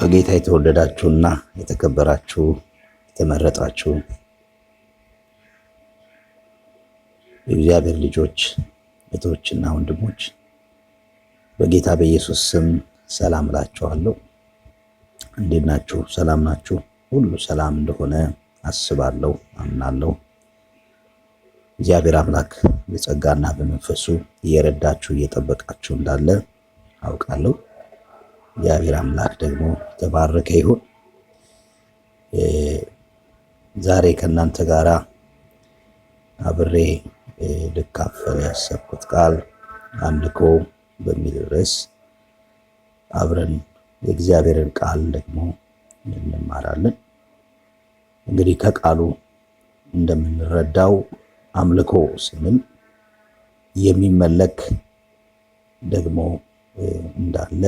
በጌታ የተወደዳችሁና የተከበራችሁ የተመረጣችሁ የእግዚአብሔር ልጆች እህቶችና ወንድሞች በጌታ በኢየሱስ ስም ሰላም እላችኋለሁ። እንዴት ናችሁ? ሰላም ናችሁ? ሁሉ ሰላም እንደሆነ አስባለሁ፣ አምናለሁ። እግዚአብሔር አምላክ በጸጋና በመንፈሱ እየረዳችሁ እየጠበቃችሁ እንዳለ አውቃለሁ። እግዚአብሔር አምላክ ደግሞ የተባረከ ይሁን። ዛሬ ከእናንተ ጋራ አብሬ ልካፈል ያሰብኩት ቃል አምልኮ በሚል ርዕስ አብረን የእግዚአብሔርን ቃል ደግሞ እንማራለን። እንግዲህ ከቃሉ እንደምንረዳው አምልኮ ስንል የሚመለክ ደግሞ እንዳለ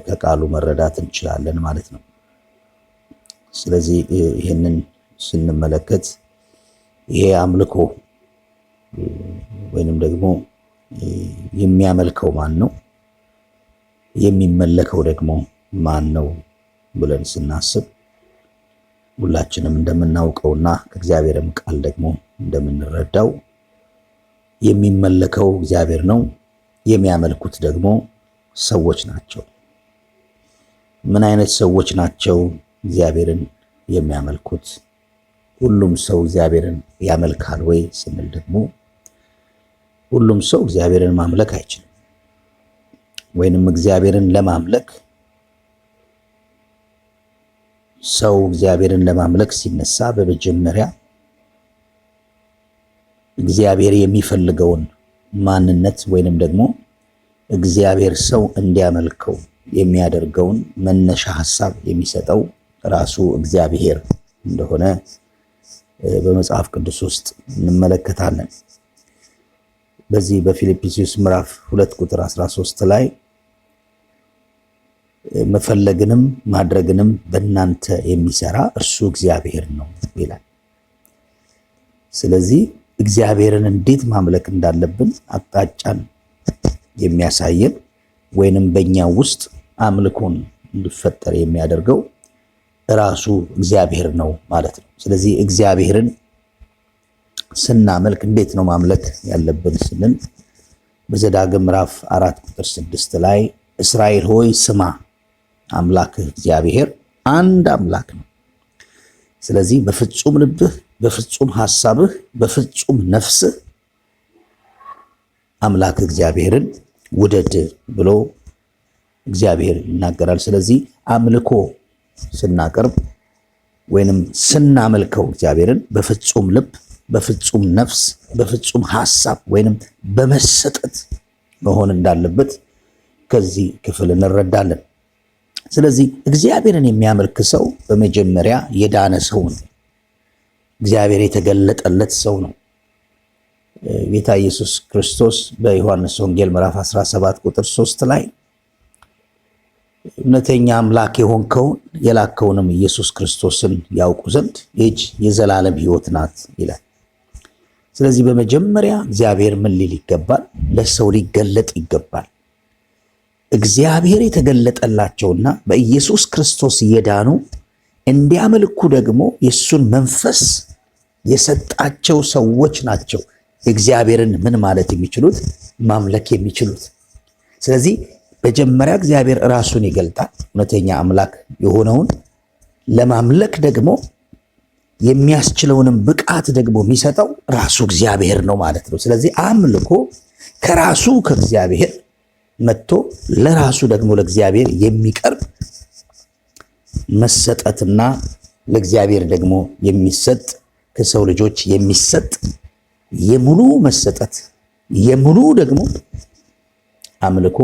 ከቃሉ መረዳት እንችላለን ማለት ነው። ስለዚህ ይህንን ስንመለከት ይሄ አምልኮ ወይንም ደግሞ የሚያመልከው ማን ነው፣ የሚመለከው ደግሞ ማን ነው ብለን ስናስብ ሁላችንም እንደምናውቀውና ከእግዚአብሔርም ቃል ደግሞ እንደምንረዳው የሚመለከው እግዚአብሔር ነው፣ የሚያመልኩት ደግሞ ሰዎች ናቸው። ምን አይነት ሰዎች ናቸው እግዚአብሔርን የሚያመልኩት? ሁሉም ሰው እግዚአብሔርን ያመልካል ወይ ስንል ደግሞ ሁሉም ሰው እግዚአብሔርን ማምለክ አይችልም። ወይንም እግዚአብሔርን ለማምለክ ሰው እግዚአብሔርን ለማምለክ ሲነሳ በመጀመሪያ እግዚአብሔር የሚፈልገውን ማንነት ወይንም ደግሞ እግዚአብሔር ሰው እንዲያመልከው የሚያደርገውን መነሻ ሀሳብ የሚሰጠው ራሱ እግዚአብሔር እንደሆነ በመጽሐፍ ቅዱስ ውስጥ እንመለከታለን። በዚህ በፊልጵስዩስ ምዕራፍ 2 ቁጥር 13 ላይ መፈለግንም ማድረግንም በእናንተ የሚሰራ እርሱ እግዚአብሔር ነው ይላል። ስለዚህ እግዚአብሔርን እንዴት ማምለክ እንዳለብን አቅጣጫን የሚያሳየን ወይንም በእኛ ውስጥ አምልኮን እንዲፈጠር የሚያደርገው ራሱ እግዚአብሔር ነው ማለት ነው። ስለዚህ እግዚአብሔርን ስናመልክ እንዴት ነው ማምለክ ያለብን ስንል በዘዳግም ምዕራፍ 4 ቁጥር 6 ላይ እስራኤል ሆይ ስማ፣ አምላክህ እግዚአብሔር አንድ አምላክ ነው። ስለዚህ በፍጹም ልብህ፣ በፍጹም ሐሳብህ፣ በፍጹም ነፍስህ አምላክህ እግዚአብሔርን ውደድ ብሎ እግዚአብሔር ይናገራል። ስለዚህ አምልኮ ስናቀርብ ወይንም ስናመልከው እግዚአብሔርን በፍጹም ልብ፣ በፍጹም ነፍስ፣ በፍጹም ሐሳብ ወይንም በመሰጠት መሆን እንዳለበት ከዚህ ክፍል እንረዳለን። ስለዚህ እግዚአብሔርን የሚያመልክ ሰው በመጀመሪያ የዳነ ሰው ነው። እግዚአብሔር የተገለጠለት ሰው ነው። ጌታ ኢየሱስ ክርስቶስ በዮሐንስ ወንጌል ምዕራፍ 17 ቁጥር 3 ላይ እውነተኛ አምላክ የሆንከውን የላከውንም ኢየሱስ ክርስቶስን ያውቁ ዘንድ ይህች የዘላለም ሕይወት ናት ይላል። ስለዚህ በመጀመሪያ እግዚአብሔር ምን ሊል ይገባል? ለሰው ሊገለጥ ይገባል። እግዚአብሔር የተገለጠላቸውና በኢየሱስ ክርስቶስ የዳኑ እንዲያመልኩ ደግሞ የእሱን መንፈስ የሰጣቸው ሰዎች ናቸው እግዚአብሔርን ምን ማለት የሚችሉት ማምለክ የሚችሉት። ስለዚህ መጀመሪያ እግዚአብሔር ራሱን ይገልጣል፣ እውነተኛ አምላክ የሆነውን ለማምለክ ደግሞ የሚያስችለውንም ብቃት ደግሞ የሚሰጠው ራሱ እግዚአብሔር ነው ማለት ነው። ስለዚህ አምልኮ ከራሱ ከእግዚአብሔር መጥቶ ለራሱ ደግሞ ለእግዚአብሔር የሚቀርብ መሰጠትና ለእግዚአብሔር ደግሞ የሚሰጥ ከሰው ልጆች የሚሰጥ የሙሉ መሰጠት የሙሉ ደግሞ አምልኮ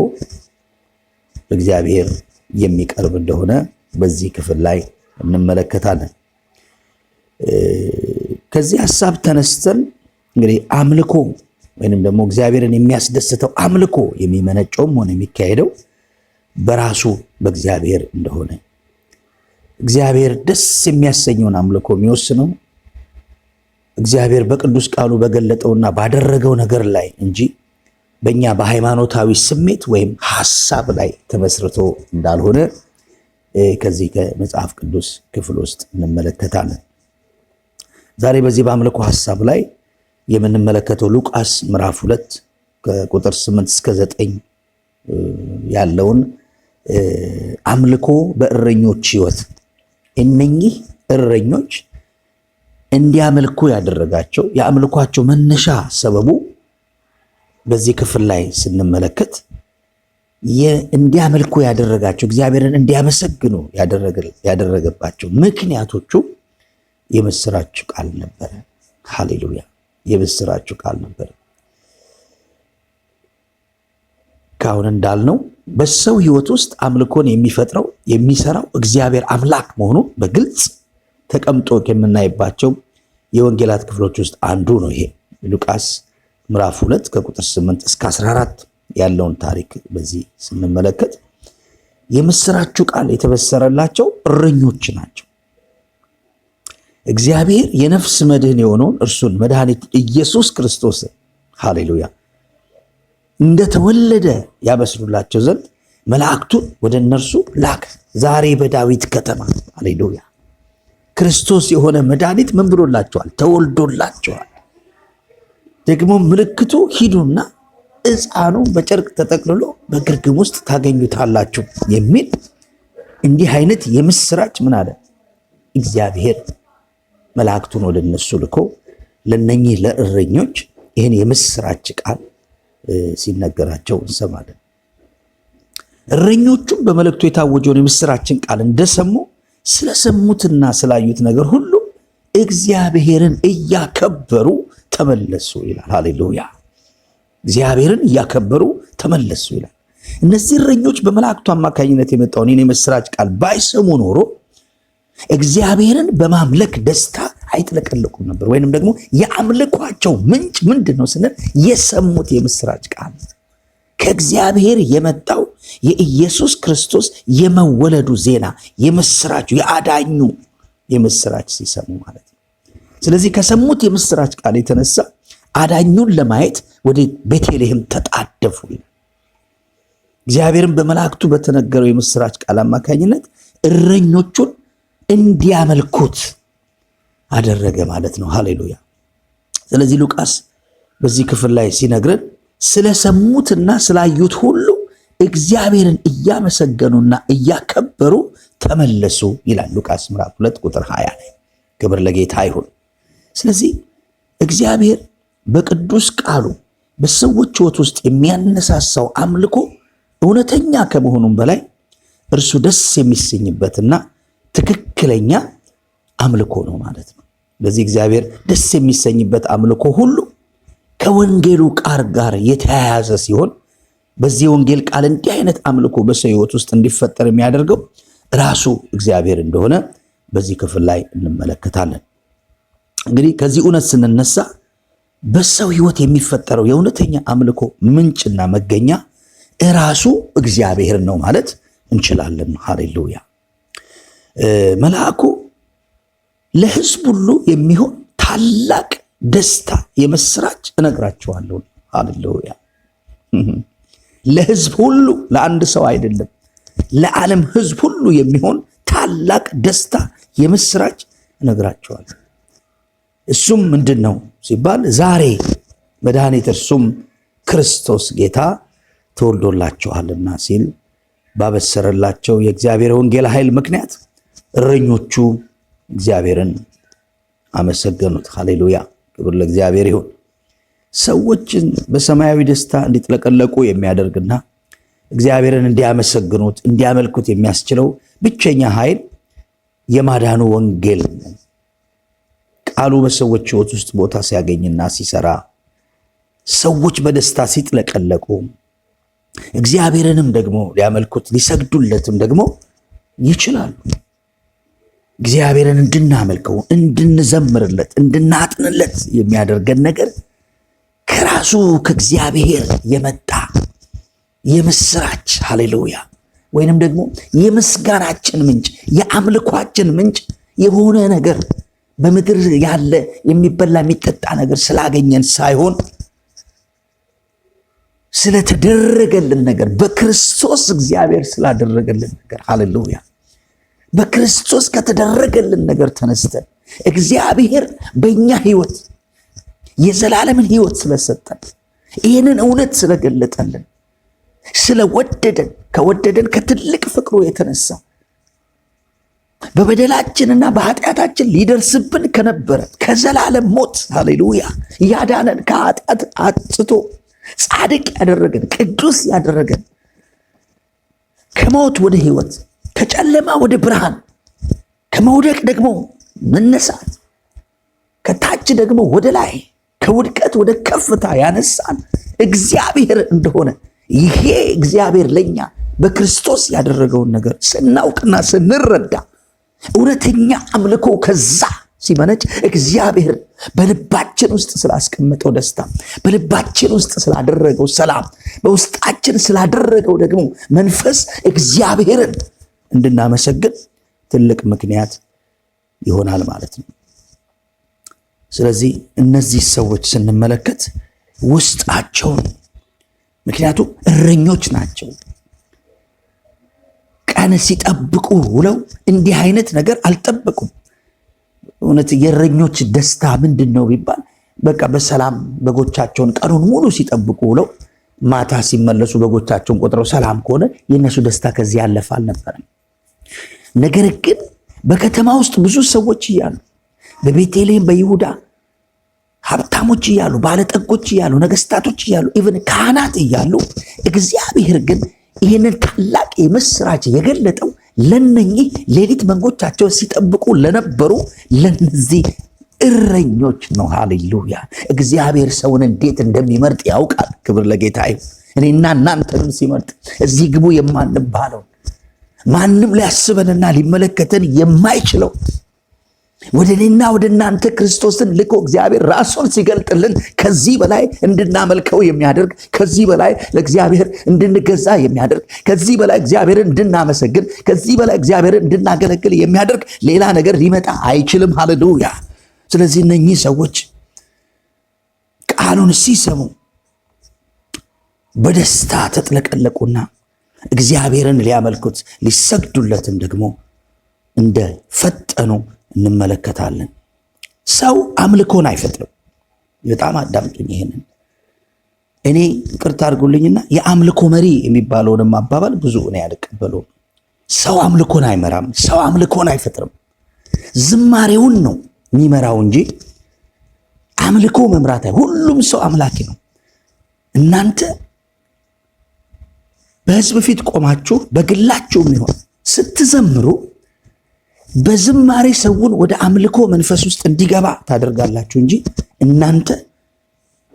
እግዚአብሔር የሚቀርብ እንደሆነ በዚህ ክፍል ላይ እንመለከታለን። ከዚህ ሀሳብ ተነስተን እንግዲህ አምልኮ ወይንም ደግሞ እግዚአብሔርን የሚያስደስተው አምልኮ የሚመነጨውም ሆነ የሚካሄደው በራሱ በእግዚአብሔር እንደሆነ እግዚአብሔር ደስ የሚያሰኘውን አምልኮ የሚወስነው እግዚአብሔር በቅዱስ ቃሉ በገለጠውና ባደረገው ነገር ላይ እንጂ በእኛ በሃይማኖታዊ ስሜት ወይም ሐሳብ ላይ ተመስርቶ እንዳልሆነ ከዚህ ከመጽሐፍ ቅዱስ ክፍል ውስጥ እንመለከታለን። ዛሬ በዚህ በአምልኮ ሐሳብ ላይ የምንመለከተው ሉቃስ ምዕራፍ 2 ከቁጥር 8 እስከ 9 ያለውን አምልኮ በእረኞች ሕይወት፣ እነኚህ እረኞች እንዲያመልኩ ያደረጋቸው የአምልኳቸው መነሻ ሰበቡ በዚህ ክፍል ላይ ስንመለከት እንዲያመልኩ ያደረጋቸው፣ እግዚአብሔርን እንዲያመሰግኑ ያደረገባቸው ምክንያቶቹ የምስራች ቃል ነበረ። ሃሌሉያ! የምስራች ቃል ነበረ። ካሁን እንዳልነው በሰው ሕይወት ውስጥ አምልኮን የሚፈጥረው፣ የሚሰራው እግዚአብሔር አምላክ መሆኑን በግልጽ ተቀምጦ የምናይባቸው የወንጌላት ክፍሎች ውስጥ አንዱ ነው። ይሄ ሉቃስ ምዕራፍ 2 ከቁጥር 8 እስከ 14 ያለውን ታሪክ በዚህ ስንመለከት የምስራቹ ቃል የተበሰረላቸው እረኞች ናቸው። እግዚአብሔር የነፍስ መድህን የሆነውን እርሱን መድኃኒት ኢየሱስ ክርስቶስን፣ ሃሌሉያ፣ እንደተወለደ ያበስሩላቸው ዘንድ መላእክቱን ወደ እነርሱ ላክ። ዛሬ በዳዊት ከተማ፣ ሃሌሉያ፣ ክርስቶስ የሆነ መድኃኒት ምን ብሎላቸዋል? ተወልዶላቸዋል። ደግሞ ምልክቱ ሂዱና ሕፃኑ በጨርቅ ተጠቅልሎ በግርግም ውስጥ ታገኙታላችሁ የሚል እንዲህ አይነት የምስራች ምን አለ? እግዚአብሔር መላእክቱን ወደ እነሱ ልኮ ለነኚህ ለእረኞች ይህን የምስራች ቃል ሲነገራቸው እንሰማለን። እረኞቹም በመልእክቱ የታወጀውን የምስራችን ቃል እንደሰሙ ስለሰሙትና ስላዩት ነገር ሁሉ እግዚአብሔርን እያከበሩ ተመለሱ ይላል። ሃሌሉያ! እግዚአብሔርን እያከበሩ ተመለሱ ይላል። እነዚህ እረኞች በመላእክቱ አማካኝነት የመጣውን ይህን የምስራች ቃል ባይሰሙ ኖሮ እግዚአብሔርን በማምለክ ደስታ አይጥለቀለቁም ነበር። ወይንም ደግሞ የአምልኳቸው ምንጭ ምንድን ነው ስንል የሰሙት የምስራች ቃል፣ ከእግዚአብሔር የመጣው የኢየሱስ ክርስቶስ የመወለዱ ዜና፣ የምስራቹ፣ የአዳኙ የምስራች ሲሰሙ ማለት ነው። ስለዚህ ከሰሙት የምስራች ቃል የተነሳ አዳኙን ለማየት ወደ ቤተልሔም ተጣደፉ። እግዚአብሔርን በመላእክቱ በተነገረው የምስራች ቃል አማካኝነት እረኞቹን እንዲያመልኩት አደረገ ማለት ነው። ሃሌሉያ። ስለዚህ ሉቃስ በዚህ ክፍል ላይ ሲነግረን ስለሰሙትና ስላዩት ሁሉ እግዚአብሔርን እያመሰገኑና እያከበሩ ተመለሱ ይላል ሉቃስ ምዕራፍ 2 ቁጥር 20 ላይ። ክብር ለጌታ ይሁን። ስለዚህ እግዚአብሔር በቅዱስ ቃሉ በሰዎች ሕይወት ውስጥ የሚያነሳሳው አምልኮ እውነተኛ ከመሆኑም በላይ እርሱ ደስ የሚሰኝበትና ትክክለኛ አምልኮ ነው ማለት ነው። ስለዚህ እግዚአብሔር ደስ የሚሰኝበት አምልኮ ሁሉ ከወንጌሉ ቃል ጋር የተያያዘ ሲሆን በዚህ የወንጌል ቃል እንዲህ አይነት አምልኮ በሰው ሕይወት ውስጥ እንዲፈጠር የሚያደርገው ራሱ እግዚአብሔር እንደሆነ በዚህ ክፍል ላይ እንመለከታለን። እንግዲህ ከዚህ እውነት ስንነሳ በሰው ሕይወት የሚፈጠረው የእውነተኛ አምልኮ ምንጭና መገኛ እራሱ እግዚአብሔር ነው ማለት እንችላለን። ሃሌሉያ። መልአኩ ለሕዝብ ሁሉ የሚሆን ታላቅ ደስታ የምስራች እነግራችኋለሁ። ሃሌሉያ። ለሕዝብ ሁሉ፣ ለአንድ ሰው አይደለም፣ ለዓለም ሕዝብ ሁሉ የሚሆን ታላቅ ደስታ የምስራች እነግራችኋለሁ። እሱም ምንድን ነው ሲባል ዛሬ መድኃኒት እርሱም ክርስቶስ ጌታ ተወልዶላችኋልና ሲል ባበሰረላቸው የእግዚአብሔር ወንጌል ኃይል ምክንያት እረኞቹ እግዚአብሔርን አመሰገኑት። ሃሌሉያ፣ ክብር ለእግዚአብሔር ይሁን። ሰዎችን በሰማያዊ ደስታ እንዲጥለቀለቁ የሚያደርግና እግዚአብሔርን እንዲያመሰግኑት፣ እንዲያመልኩት የሚያስችለው ብቸኛ ኃይል የማዳኑ ወንጌል ነው። ቃሉ በሰዎች ሕይወት ውስጥ ቦታ ሲያገኝና ሲሰራ፣ ሰዎች በደስታ ሲጥለቀለቁ እግዚአብሔርንም ደግሞ ሊያመልኩት ሊሰግዱለትም ደግሞ ይችላሉ። እግዚአብሔርን እንድናመልከው፣ እንድንዘምርለት፣ እንድናጥንለት የሚያደርገን ነገር ከራሱ ከእግዚአብሔር የመጣ የምስራች፣ ሃሌሉያ፣ ወይንም ደግሞ የምስጋናችን ምንጭ፣ የአምልኳችን ምንጭ የሆነ ነገር በምድር ያለ የሚበላ የሚጠጣ ነገር ስላገኘን ሳይሆን ስለተደረገልን ነገር፣ በክርስቶስ እግዚአብሔር ስላደረገልን ነገር፣ ሃሌሉያ። በክርስቶስ ከተደረገልን ነገር ተነስተን እግዚአብሔር በእኛ ሕይወት የዘላለምን ሕይወት ስለሰጠን፣ ይህንን እውነት ስለገለጠልን፣ ስለወደደን፣ ከወደደን ከትልቅ ፍቅሩ የተነሳ በበደላችንና በኃጢአታችን ሊደርስብን ከነበረ ከዘላለም ሞት፣ ሃሌሉያ፣ ያዳነን፣ ከኃጢአት አጽቶ ጻድቅ ያደረገን፣ ቅዱስ ያደረገን፣ ከሞት ወደ ሕይወት፣ ከጨለማ ወደ ብርሃን፣ ከመውደቅ ደግሞ መነሳት፣ ከታች ደግሞ ወደ ላይ፣ ከውድቀት ወደ ከፍታ ያነሳን እግዚአብሔር እንደሆነ፣ ይሄ እግዚአብሔር ለኛ በክርስቶስ ያደረገውን ነገር ስናውቅና ስንረዳ እውነተኛ አምልኮ ከዛ ሲመነጭ እግዚአብሔር በልባችን ውስጥ ስላስቀመጠው ደስታ፣ በልባችን ውስጥ ስላደረገው ሰላም፣ በውስጣችን ስላደረገው ደግሞ መንፈስ እግዚአብሔርን እንድናመሰግን ትልቅ ምክንያት ይሆናል ማለት ነው። ስለዚህ እነዚህ ሰዎች ስንመለከት ውስጣቸውን፣ ምክንያቱም እረኞች ናቸው። ቀን ሲጠብቁ ውለው እንዲህ አይነት ነገር አልጠበቁም። እውነት የእረኞች ደስታ ምንድን ነው ቢባል በቃ በሰላም በጎቻቸውን ቀኑን ሙሉ ሲጠብቁ ውለው ማታ ሲመለሱ በጎቻቸውን ቆጥረው ሰላም ከሆነ የእነሱ ደስታ ከዚህ ያለፈ አልነበረም። ነገር ግን በከተማ ውስጥ ብዙ ሰዎች እያሉ፣ በቤተልሔም በይሁዳ ሀብታሞች እያሉ፣ ባለጠጎች እያሉ፣ ነገስታቶች እያሉ፣ even ካህናት እያሉ እግዚአብሔር ግን ይህንን ታላቅ የምስራች የገለጠው ለነኚህ ሌሊት መንጎቻቸውን ሲጠብቁ ለነበሩ ለነዚህ እረኞች ነው። ሃሌሉያ! እግዚአብሔር ሰውን እንዴት እንደሚመርጥ ያውቃል። ክብር ለጌታ ይሁን። እኔና እናንተንም ሲመርጥ እዚህ ግቡ የማንባለው፣ ማንም ሊያስበንና ሊመለከተን የማይችለው ወደ እኔና ወደ እናንተ ክርስቶስን ልኮ እግዚአብሔር ራሱን ሲገልጥልን ከዚህ በላይ እንድናመልከው የሚያደርግ፣ ከዚህ በላይ ለእግዚአብሔር እንድንገዛ የሚያደርግ፣ ከዚህ በላይ እግዚአብሔርን እንድናመሰግን፣ ከዚህ በላይ እግዚአብሔርን እንድናገለግል የሚያደርግ ሌላ ነገር ሊመጣ አይችልም። ሃሌሉያ! ስለዚህ እነኚህ ሰዎች ቃሉን ሲሰሙ በደስታ ተጥለቀለቁና እግዚአብሔርን ሊያመልኩት ሊሰግዱለትም ደግሞ እንደ ፈጠኑ እንመለከታለን። ሰው አምልኮን አይፈጥርም። በጣም አዳምጡኝ ይሄንን። እኔ ይቅርታ አድርጉልኝና የአምልኮ መሪ የሚባለውንም አባባል ብዙ እኔ አልቀበለውም። ሰው አምልኮን አይመራም። ሰው አምልኮን አይፈጥርም። ዝማሬውን ነው የሚመራው እንጂ አምልኮ መምራት ሁሉም ሰው አምላኪ ነው። እናንተ በህዝብ ፊት ቆማችሁ በግላችሁ የሚሆን ስትዘምሩ በዝማሬ ሰውን ወደ አምልኮ መንፈስ ውስጥ እንዲገባ ታደርጋላችሁ እንጂ እናንተ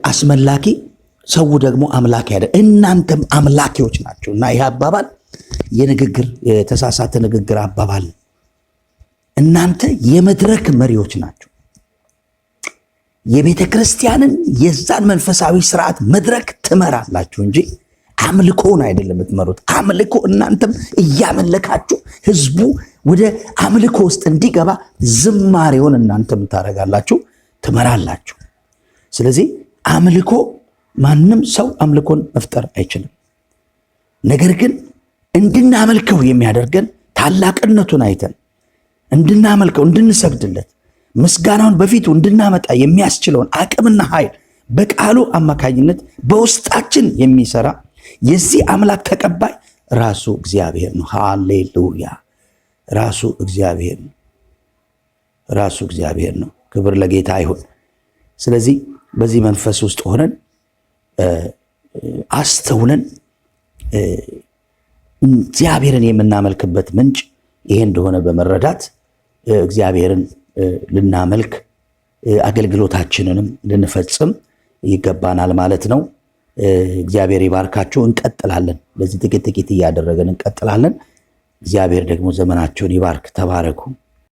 አስመላኪ ሰው ደግሞ አምላኪ አይደል። እናንተም አምላኪዎች ናቸው። እና ይህ አባባል የንግግር የተሳሳተ ንግግር አባባል። እናንተ የመድረክ መሪዎች ናቸው። የቤተ ክርስቲያንን የዛን መንፈሳዊ ስርዓት መድረክ ትመራላችሁ እንጂ አምልኮውን አይደለም የምትመሩት። አምልኮ እናንተም እያመለካችሁ ህዝቡ ወደ አምልኮ ውስጥ እንዲገባ ዝማሬውን እናንተም ታደርጋላችሁ፣ ትመራላችሁ። ስለዚህ አምልኮ ማንም ሰው አምልኮን መፍጠር አይችልም። ነገር ግን እንድናመልከው የሚያደርገን ታላቅነቱን አይተን እንድናመልከው፣ እንድንሰግድለት፣ ምስጋናውን በፊቱ እንድናመጣ የሚያስችለውን አቅምና ኃይል በቃሉ አማካኝነት በውስጣችን የሚሰራ የዚህ አምላክ ተቀባይ ራሱ እግዚአብሔር ነው። ሃሌሉያ! ራሱ እግዚአብሔር ነው። ራሱ እግዚአብሔር ነው። ክብር ለጌታ ይሁን። ስለዚህ በዚህ መንፈስ ውስጥ ሆነን አስተውለን እግዚአብሔርን የምናመልክበት ምንጭ ይሄ እንደሆነ በመረዳት እግዚአብሔርን ልናመልክ አገልግሎታችንንም ልንፈጽም ይገባናል ማለት ነው። እግዚአብሔር ይባርካችሁ። እንቀጥላለን። ለዚህ ጥቂት ጥቂት እያደረገን እንቀጥላለን። እግዚአብሔር ደግሞ ዘመናቸውን ይባርክ። ተባረኩ።